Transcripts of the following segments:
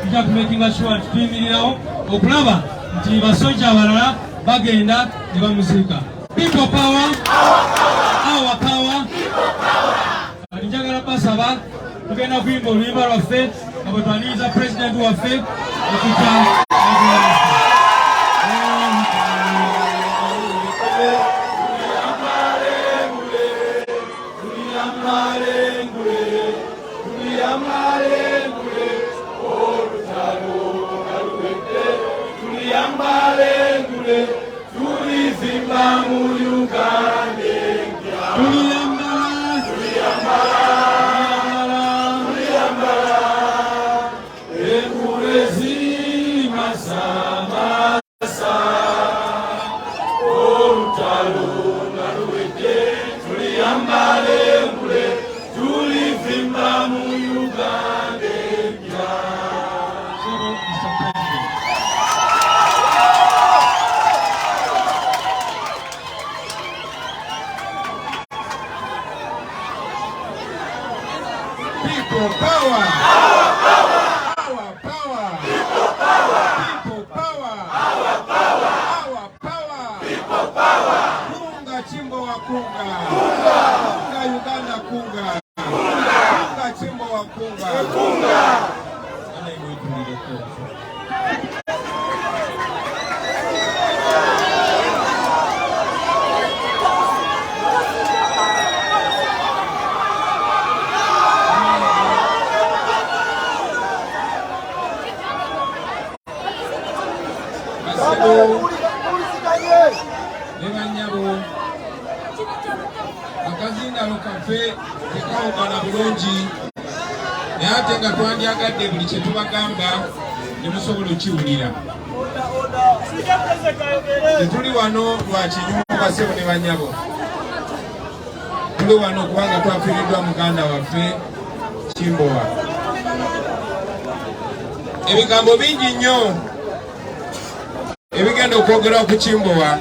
Tujja kumakinga sure nti tuyimirirawo okulaba nti basojja abalala bagenda ne bamuziika. People power, our power. Kati njagala basaba tugenda kuyimba oluyimba lwaffe nga bwe twaniriza pulezidenti waffe okujja. People power! Our power! Our power! People power! People power! Our power! Our power! People power! Kunga Kimbowa kunga! Kunga! Kunga Uganda kunga! Kunga! Kunga Kimbowa kunga! Kunga! Basebo ne bannyabo, akazindalo kaffe tekawukana bulungi, naye ate nga twandyagadde buli kye tubagamba ne musobola okiwulira. Tetuli wano lwa kinyumu, basebo ne bannyabo, tuli wano kubanga twafiiriddwa muganda waffe Kimbowa. Ebigambo bingi nnyo ebigenda okwogerwa ku Kimbowa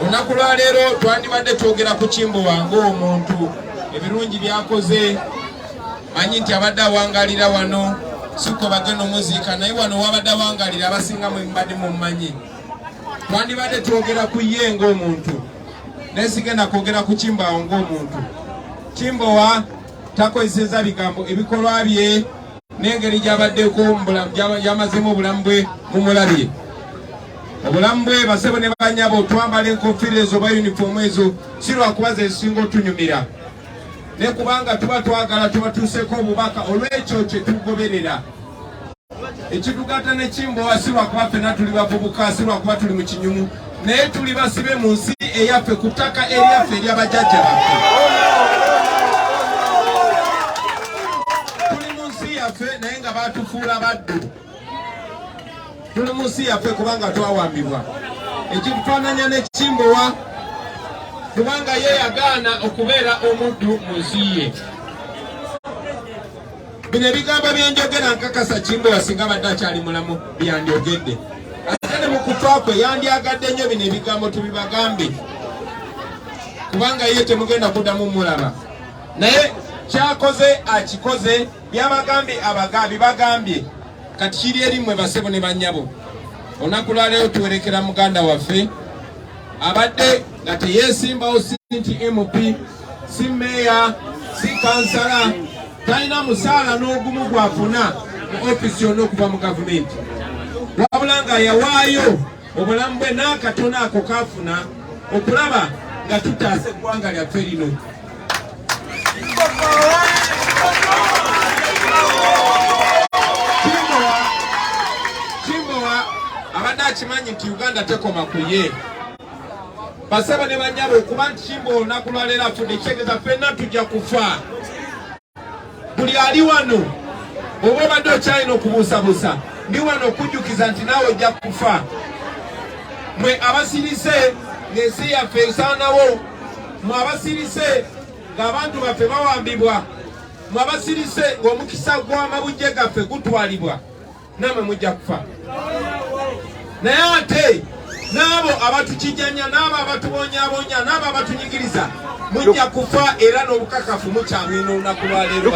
olunaku lwaleero. Twandibadde twogera ku Kimbowa ng'omuntu, ebirungi byakoze. Manyi nti abadde awangalira wano, siko bagenda omuziika, naye wano wabadde awangalira abasinga mwe mubadde mumumanyi. Twandibadde twogera ku ye ng'omuntu, naye sigenda kwogera ku Kimbowa ng'omuntu. Kimbowa takozeseza bigambo, ebikolwa bye n'engeri gy'abaddeko gy'amazeemu obulamu bwe mumulabye obulamu bwe. Basebo ne banyabo, twambala enkofiira ezo oba yunifoomu ezo si lwakuba zezisinga otunyumira, ne kubanga tuba twagala tubatuuseko obubaka. Olw'ekyo kye tugoberera ekitugatta ne Kimbowa si lwakuba ffenna tuli bavubuka, si lwakuba tuli mu kinyumu, naye tuli basibe mu nsi eyaffe, ku ttaka eryaffe eryabajjajja baffe. Tuli mu nsi yaffe naye nga batufuula baddu. Tuli mu nsi yaffe kubanga twawambibwa. Ekitufaananya ne Kimbowa kubanga ye yagaana okubeera omuddu mu nsi ye. Bino ebigambo byenjogera nkakasa Kimbowa singa badde akyali mulamu byandyogedde, ate ne mu kufa kwe yandyagadde nnyo bino ebigambo tubibagambe, kubanga ye temugenda kuddamu mulaba. Naye kyakoze akikoze, byabagambye abagabi bagambye, kati kiri eri mmwe basebo ne bannyabo. Olunaku lwaleero tuwerekera muganda waffe abadde nga teyeesimbawo, si nti MP, si meeya, si kansala, talina musaala n'ogumu gwafuna mu ofiisi yonna okuva mu gavumenti, wabula nga yawaayo obulamu bwe n'akatono ako kaafuna okulaba nga tutaasa eggwanga lyaffe lino. Kimbowa abadde akimanyi nti Uganda tekoma ku ye. Basebo ne banyabo, okuba nti Kimbowa olunaku lwaleero afudde kitegeeza ffenna tujja kufa. Buli ali wano oba obadde okyalina okubuusabuusa, ndi wano okujjukiza nti naawe ojja kufa. Mwe abasirise ng'ensi yaffe esaanawo, mwe abasirise ng'abantu baffe bawambibwa, mwe abasirise ng'omukisa gw'amabujje gaffe gutwalibwa, namwe mujja kufa. Naye ate n'abo abatukijanya, n'abo abatubonyabonya, n'abo abatunyigiriza, mujja kufa era n'obukakafu mukyabwina olunaku lwaleero.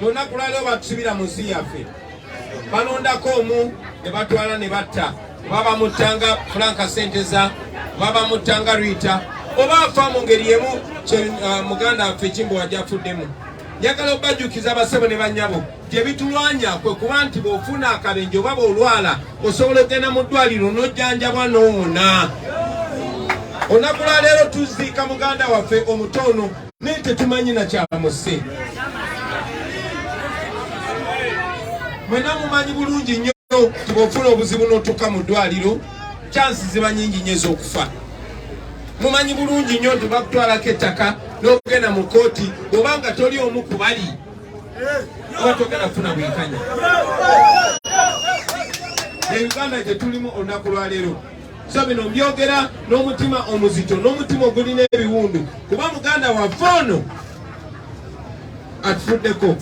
Olunaku lwaleero batusibira mu nsi yaffe, balondako omu ne batwala ne batta, oba bamuttanga Frank Senteza, oba bamuttanga Rita, oba afa mu ngeri emu muganda waffe Kimbowa gy'afuddemu. Njagala obajjukiza abasebo ne bannyabo gye bitulwanya kwe kuba nti bw'ofuna akabenje oba bw'olwala osobola okugenda mu ddwaliro n'ojjanjabwa n'owona. Olunaku lwa leero tuziika muganda waffe omuto ono naye tetumanyi na kyamusse. Mwenna mumanyi bulungi nnyo nti bw'ofuna obuzibu n'otuuka mu ddwaliro chansi ziba nyingi nnyo ez'okufa. Mumanyi bulungi nnyo nti bakutwalako ettaka n'ogenda mu kkooti bw'oba nga toli omu ku bali oba togenda kufuna bwenkanya. E Uganda gye tulimu olunaku lwa leero. So bino mbyogera n'omutima omuzito n'omutima ogulina ebiwundu, kuba muganda waffe ono atufuddeko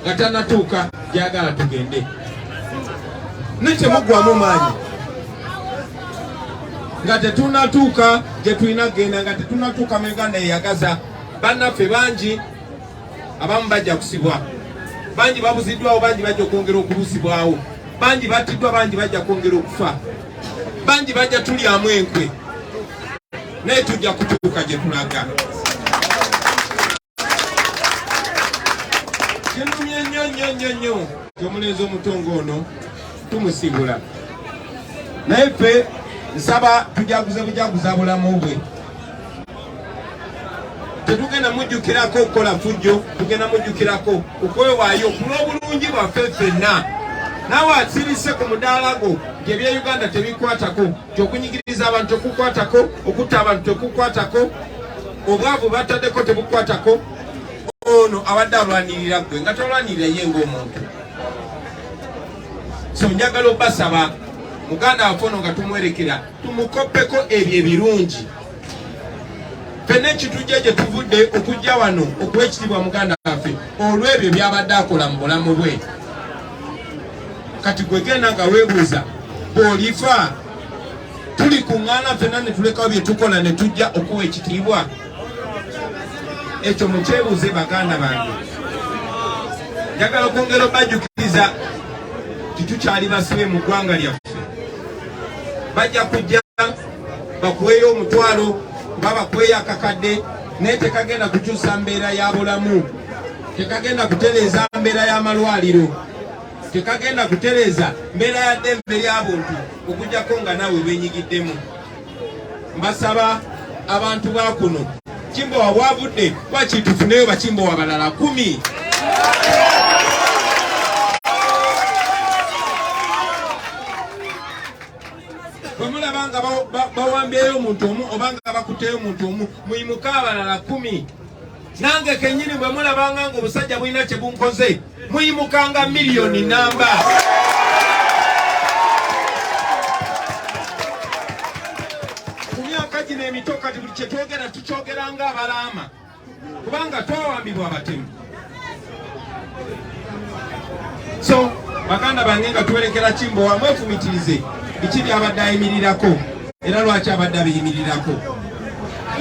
nga tannatuuka gyagala tugende. Naye temuggwamu maanyi nga tetunnatuuka gye tulina kugenda, nga tetunnatuuka mu Uganda eyagaza. Bannaffe bangi abamu bajja kusibwa, bangi babuziddwawo, bangi bajja okwongera okubuzibwawo, bangi battiddwa, bangi bajja kwongera okufa, bangi bajja tulyamu enkwe, naye tujja kutuuka gye tulaga. Kinumye nnyo nnyo nnyo nnyo nti omulenzi omuto ng'ono tumusibula, naye ffe nsaba tujaguze bujaguza bulamu bwe. Tetugenda mujjukirako okukola fujjo, tugenda mujjukirako okwewaayo ku lw'obulungi bwaffe ffenna. Naawe asirise ku mudaala gwo nti ebya Uganda tebikwatako, nti okunyigiriza abantu tekukwatako, okutta abantu tekukwatako, obwavu bataddeko tebukwatako. Ono abadde alwanirira ggwe nga tolwanirira ye ng'omuntu. So njagala obasaba muganda waffe ono nga tumwerekera tumukoppeko ebyo ebirungi. Ffenna ekitujja gye tuvudde okujja wano okuwa ekitiibwa muganda waffe olw'ebyo by'abadde akola mu bulamu bwe. Kati gwe genda nga weebuuza bw'olifa tuli kuŋŋaana ffenna ne tulekawo bye tukola ne tujja okuwa ekitiibwa ekyo. Mukyebuuze baganda bange. Njagala okwongera obajjukiriza nti tukyali basibe mu ggwanga lyaffe. Bajja kujja bakuweeyo omutwalo oba bakuweeyo akakadde, naye tekagenda kukyusa mbeera ya bulamu, tekagenda kutereeza mbeera y'amalwaliro, tekagenda kutereeza mbeera ya ddembe ly'abuntu okuggyako nga naawe weenyigiddemu. Mbasaba abantu ba kuno, Kimbowa bwavudde lwaki tufuneyo bakimbowa balala 10. Bwe mulaba nga bawambyeyo omuntu omu oba nga bakutteyo omuntu omu, muyimuke abalala 10. Nange kennyini bwe mulabanga ng'obusajja bulina kye bunkoze, muyimukanga miliyoni namba. Ku myaka gino emito kati buli kye twogera tukyogera nga abalaama, kubanga twawambibwa abatemu. So baganda bange nga tuwerekera Kimbowa, mwefumitirize biki byabadde ayimirirako era lwaki abadde abiyimirirako.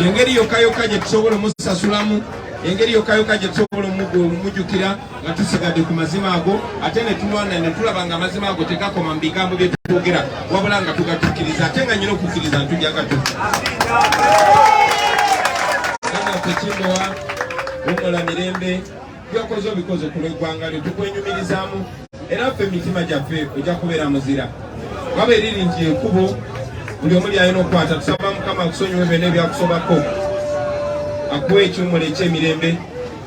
Engeri yokka yokka gye tusobola omusasulamu, engeri yokka yokka gye tusobola omujjukira nga tusigadde ku mazima ago, ate ne tulwana ne tulaba nga amazima ago tegakoma mu bigambo bye twogera, wabula nga tugatuukiriza, ate nga nyina okukkiriza ntujja gatuukiriza. Kimbowa, wummula mirembe, byokoze obikoze ku lw'eggwanga lyo, tukwenyumirizaamu era ffe emitima gyaffe ojja kubeera muzira waba eriri nti ekkubo buli omu lyalina okukwata. Tusaba Mukama akusonyiwe byonna ebyakusobako, akuwe ekiwummulo eky'emirembe,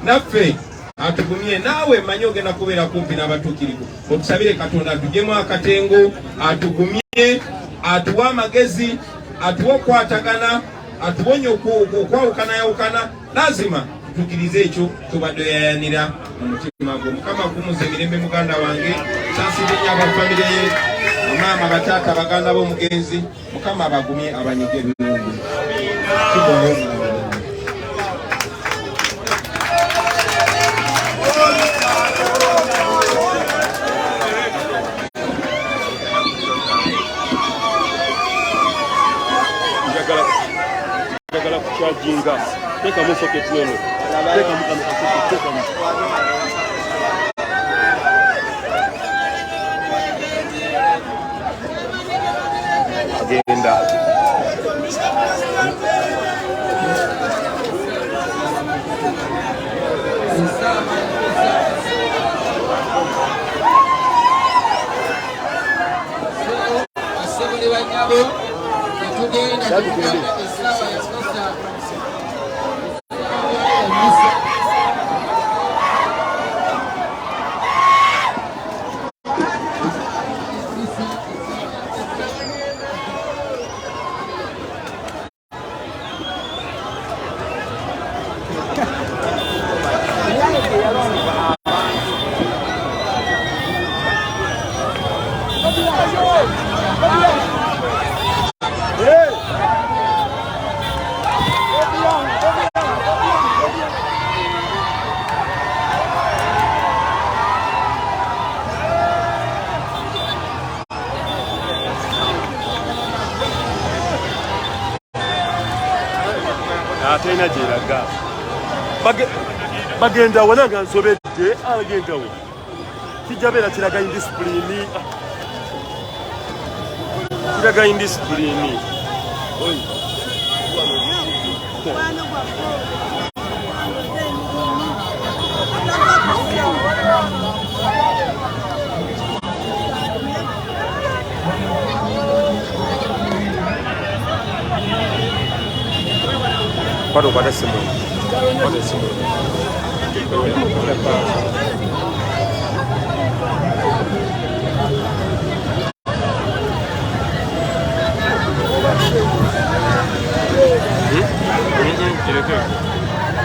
naffe atugumye. Naawe mmanyi ogenda kubeera kumpi n'abatuukirivu, otusabire Katonda atugyemu akatengo, atugumye, atuwe amagezi, atuwe okukwatagana, atuwonye okwawukanayawukana. Lazima tutuukirize ekyo kyobadde oyayanira mu mutima gwo. Mukama akumuza emirembe muganda wange. Saasire nnyo aba famire ye, bamaama, bataata, baganda b'omugenzi. Mukama abagumye, abanyige ebirungi. Kimbowa. Njagala kukyajinga, teekamu socket eno, teekamu kano kasocket, teekamu. Agenda. Atalina gyeraga bagenda wo nange nsobedde agenda wo kijja beera kiraga indisipulini kiraga indisipulini. Kwata okwata essimu, kwata essimu. Kireke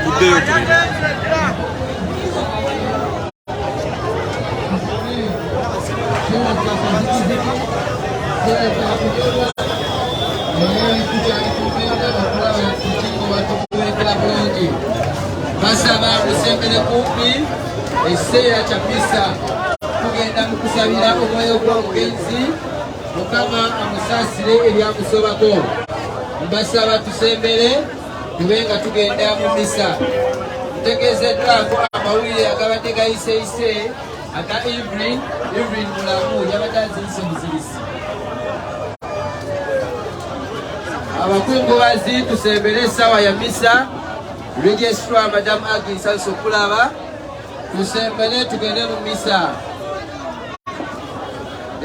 tuddeyo tulire. Basaba musembere kumpi ekiseera kya misa tugenda mu kusabira omwoyo gw'omugenzi Mukama amusaasire ebyamusobako. Mbasaba tusembere tube nga tugenda mu misa. Ntegeezeddwako amawulire agabadde gayiseyise aga Evelyn Mulamu yabadde azirise muzirisi. Abakungubazi tusembere essaawa ya misa. Registrar Madam Agnes Okulaba tusembere tugende mu misa.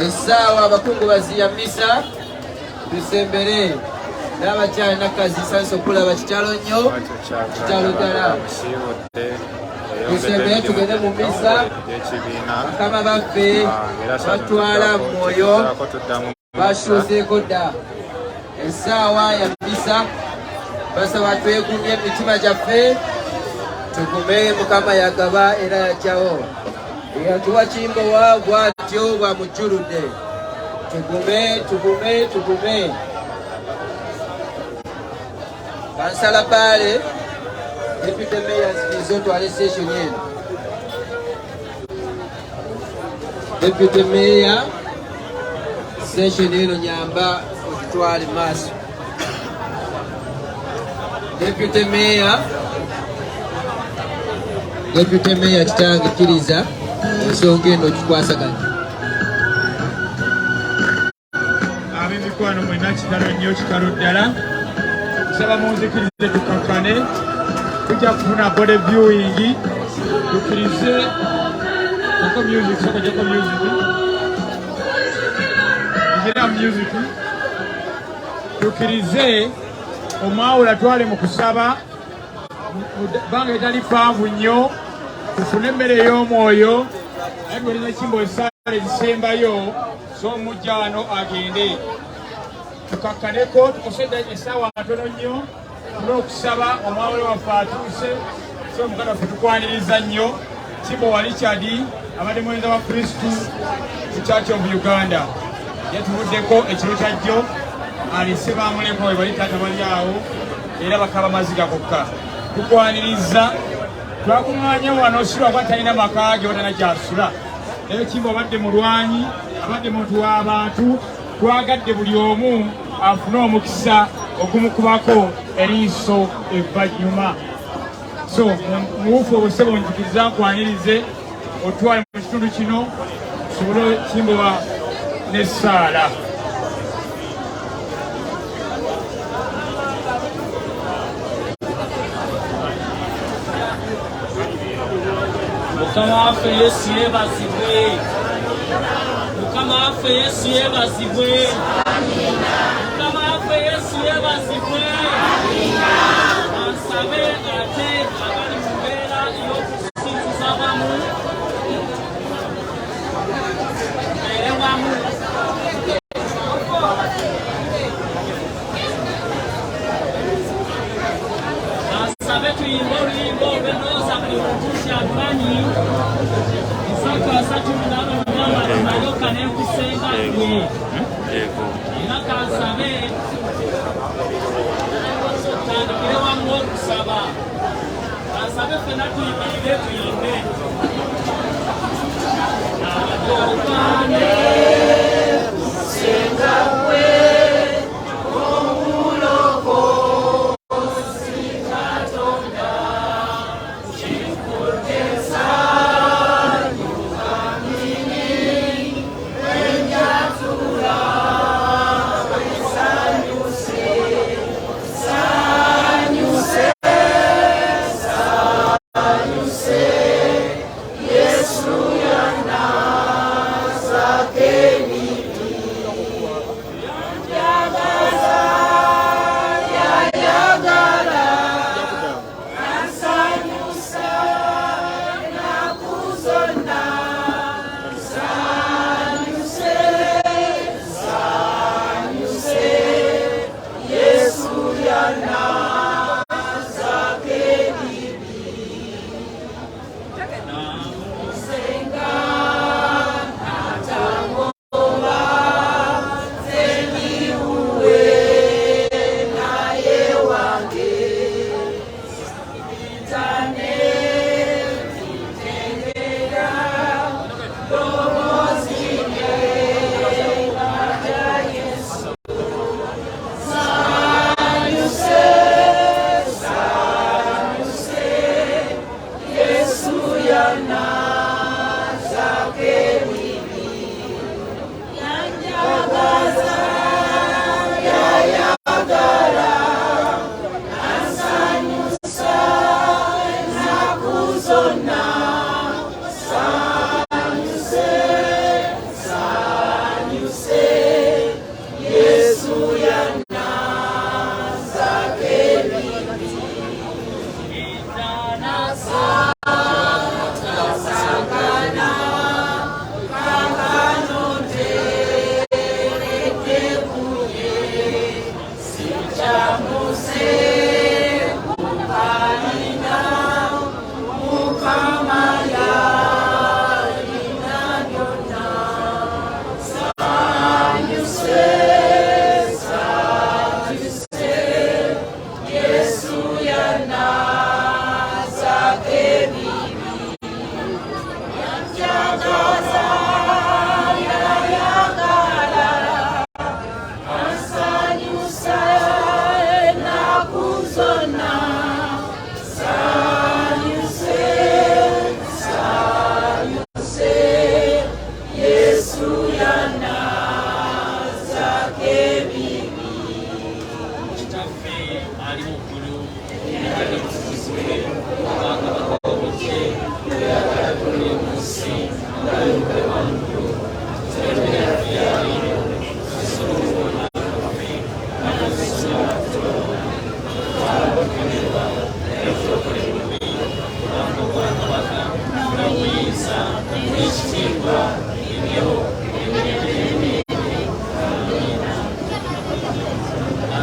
Essaawa abakungubazi ya misa tusembere n'abakyala nakazi nsanyuse okulaba kitalo nnyo kitalo ddala. Tusembere tugende mu misa. Bakama baffe batwala mwoyo basuuseeko dda. Essaawa ya misa basaba twegumye emitima gyaffe tugume. Mukama yagaba era yajjawo eyatuwa Kimbowa bw'atyo bwamujjuludde. Tugume tugume tugume. Kansala Bbaale Deputy Mayor nzikiriza otwale session eno. Deputy Mayor session eno nyamba otutwale maaso. Deputy Mayor, Deputy Mayor kitange kkiriza ensonga eno okikwasaganya. Ab'emikwano mwenna kitalo nnyo kitalo ddala. Nsaba munzikirize tukakkane, tujja kufuna body viewing, tukkirize jako music, soko jako music, ngira music, tukkirize omwawula twale mu kusaba bbanga etali ppanvu nnyo tufune emmere ey'omwoyo. Naye tuweereza Kimbo essaala ezisembayo so omujja wano agende. Tukakkaneko tukose essaawa ntono nnyo tule okusaba omwawule waffe atuuse. So mukama waffe tukwaniriza nnyo Kimbowa Richard abadde muweereza wa Kristu ku Church of Uganda. Yatuvuddeko ekiro kya jjo alese bamulekwa we bali taata bali awo era bakaba maziga gokka. Tukwaniriza twakuŋŋaanye wano si lwakuba talina maka ge watana gy'asula. Naye Kimbo abadde mulwanyi, abadde muntu w'abantu, twagadde buli omu afune omukisa ogumukubako eriiso evvannyuma. So muwufu obusebo nzikiriza nkwanirize otwale mu kitundu kino tusobole Kimbowa n'essaala. Mukama waffe Yesu yeebazibwe. Mukama waffe Yesu yeebazibwe. Mukama waffe Yesu yeebazibwe. Ansabe ate abali mu mbeera ey'okusinziza wamu tubeere wamu. Asabe tuyimbe oluyimba olw'endowooza buli muntu nti alumanyi 338 olugamba tunayoka nenkusenga gwe era kansabe tutandikire wamu okusaba kansabe ffena tuyimirire tuyimbe Atokane kusenga gwe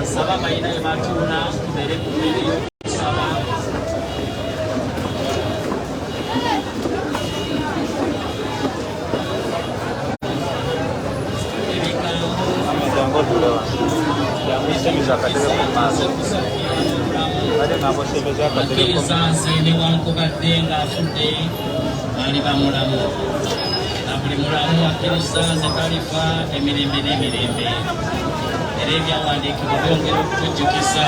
Nsaba abalina we batuula tubeere ku mmere y'okusaba. Akkiriza nze newankubadde ng'afudde aliba mulamu, na buli mulamu akkiriza nze talifa emirembe n'emirembe. Era ebyawandiikibwa byongera okutujjukiza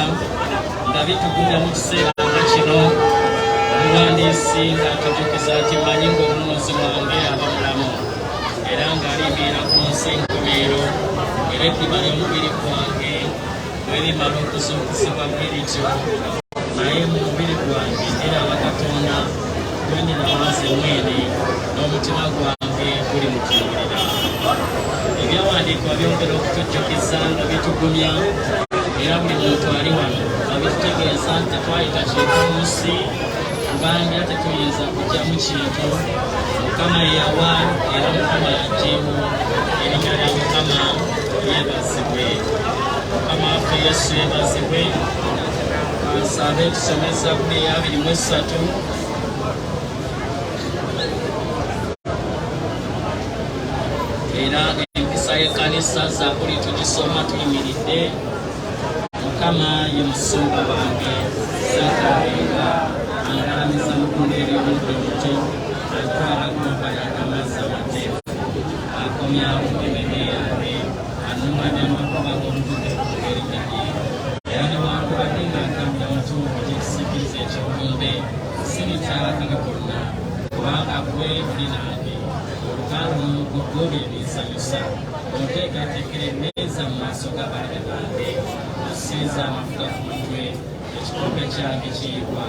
nga bitugumya mu kiseera nga kino. Omuwandiisi ng'atujjukiza nti mmanyi ng'omununuzi wange aba mulamu era ng'aliyimirira ku nsi enkomerero, era eddiba ly'omubiri gwange bwe limala okuzuukizibwa bwe lityo, naye mu mubiri gwange ndiraba Katonda. Bwe ndiraba nze mwene, n'omutima gwange gulimutunuulira. Ebyawandiikibwa byongera okutujjukiza nga bitugumya, era buli muntu ali wano nga bitutegeeza nti tetwayita kintu mu nsi, kubanga tetuyinza kugyamu kintu. Mukama yeyawa era Mukama yaggyewo, erinnya lya Mukama lyebazibwe. Mukama waffe Yesu yebazibwe. Kansabe tusome Zabbuli eya 23. Era empisa y'ekkanisa Zabbuli tugisoma tuyimiridde. Mukama ye musumba wange, seetaabenga. Angalamiza mu ddungu ery'omuddo omuto, antwala ku mabbali ag'amazzi amateefu. Akomyawo emmeeme yange, annuŋŋamya mu makubo ag'obutuukirivu ku lw'erinnya lye. Era newankubadde nga ntambula mu kiwonvu eky'ekisiikirize eky'olumbe, siritya kabi konna, kubanga ggwe oli nange. Oluganda n'omuggo gwo bye binsanyusa. Onteekateekera emmeeza mu maaso g'abalabe bange. Onsiize amafuta ku mutwe, ekikompe kyange kiyiwa.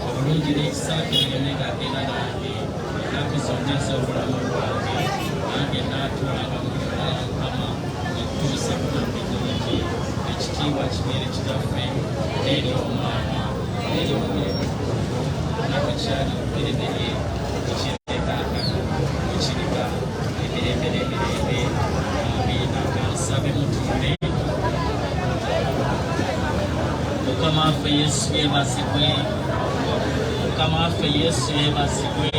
Obulungi n'ekisa kyo bireme gagenda nange ennaku zonna ez'obulamu bwange, nange naatuulanga mu nnyumba ya Mukama okutuusa ku nnaku. Ekitiibwa kibeere Kitaffe, n'eri Omwana, n'eri Omwoyo Omutukuvu, nga bwe kyali olubereberye, bwe kiri kaakano, bwe kiriba emirembe n'emirembe. Amiina. Kansabe mutuule. Mukama waffe Yesu yeebazibwe. Mukama waffe Yesu yeebazibwe.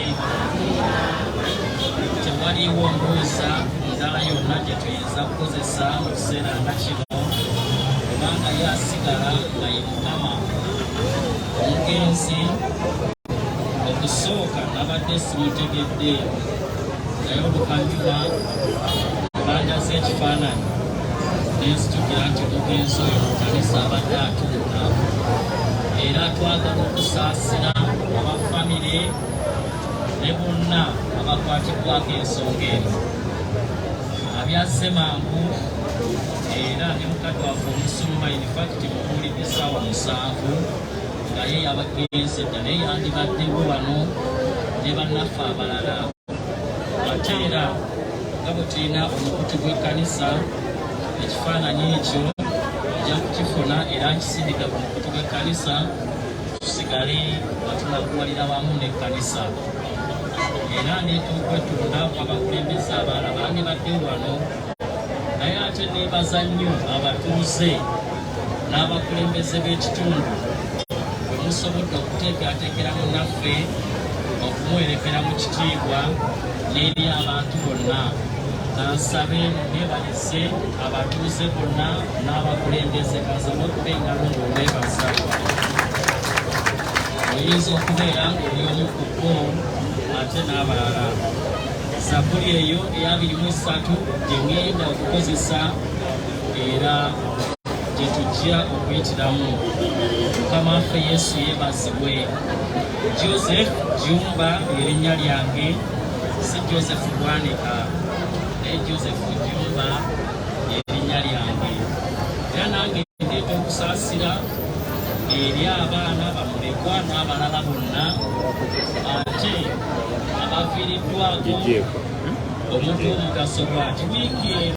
Tewaliiwo mbuuza ndala yonna gye tuyinza kukozesa mu kiseera nga kino, kubanga ye asigala nga ye Mukama. Omugenzi okusooka nabadde simutegedde, naye oluvannyuma bandaze ekifaananyi nenzijukira nti omugenzi oyo mu kanisa abadde atuuka. Era twagala okusaasira aba famire ne bonna abakwatibwako ensonga eno. Abyazze mangu, era ne mukadde waffe omusumba, in fact mubuulidde essaawa 7 nga ye yabagenze dda, naye yandibaddewo wano ne bannaffe abalala. Ate era nga bwe tulina omukutu gw'ekkanisa, ekifaananyi ekyo nja kukifuna era nkisindika ku mukutu gw'ekkanisa, tusigale nga tunakuwalira wamu n'ekkanisa. Era ndeeta okwetunda kw'abakulembeze abalala bandibaddewo wano, naye ate neebaza nnyo abatuuze n'abakulembeze b'ekitundu bwe musobodde okuteekerateekera munnaffe okumuwerekera mu kitiibwa n'eri abantu bonna. Kansabe neebalize abatuuze bonna n'abakulembeze. Kansabe okuba engalo ng'obeebaza. Oyinza okubeera ng'oli omu ku bo ate n'abalala. Zabbuli eyo eya 23 gye ŋŋenda okukozesa era gye tujja okuyitiramu. Mukama waffe Yesu yeebazibwe. Joseph Jumba erinnya lyange, si Joseph Bwanika, naye Joseph Jumba erinnya lyange. Era nange ndeeta okusaasira eri abaana bamulekwa n'abalala bonna ate abaviiriddwako omuntu w'omugaso bw'ati wiiki eno.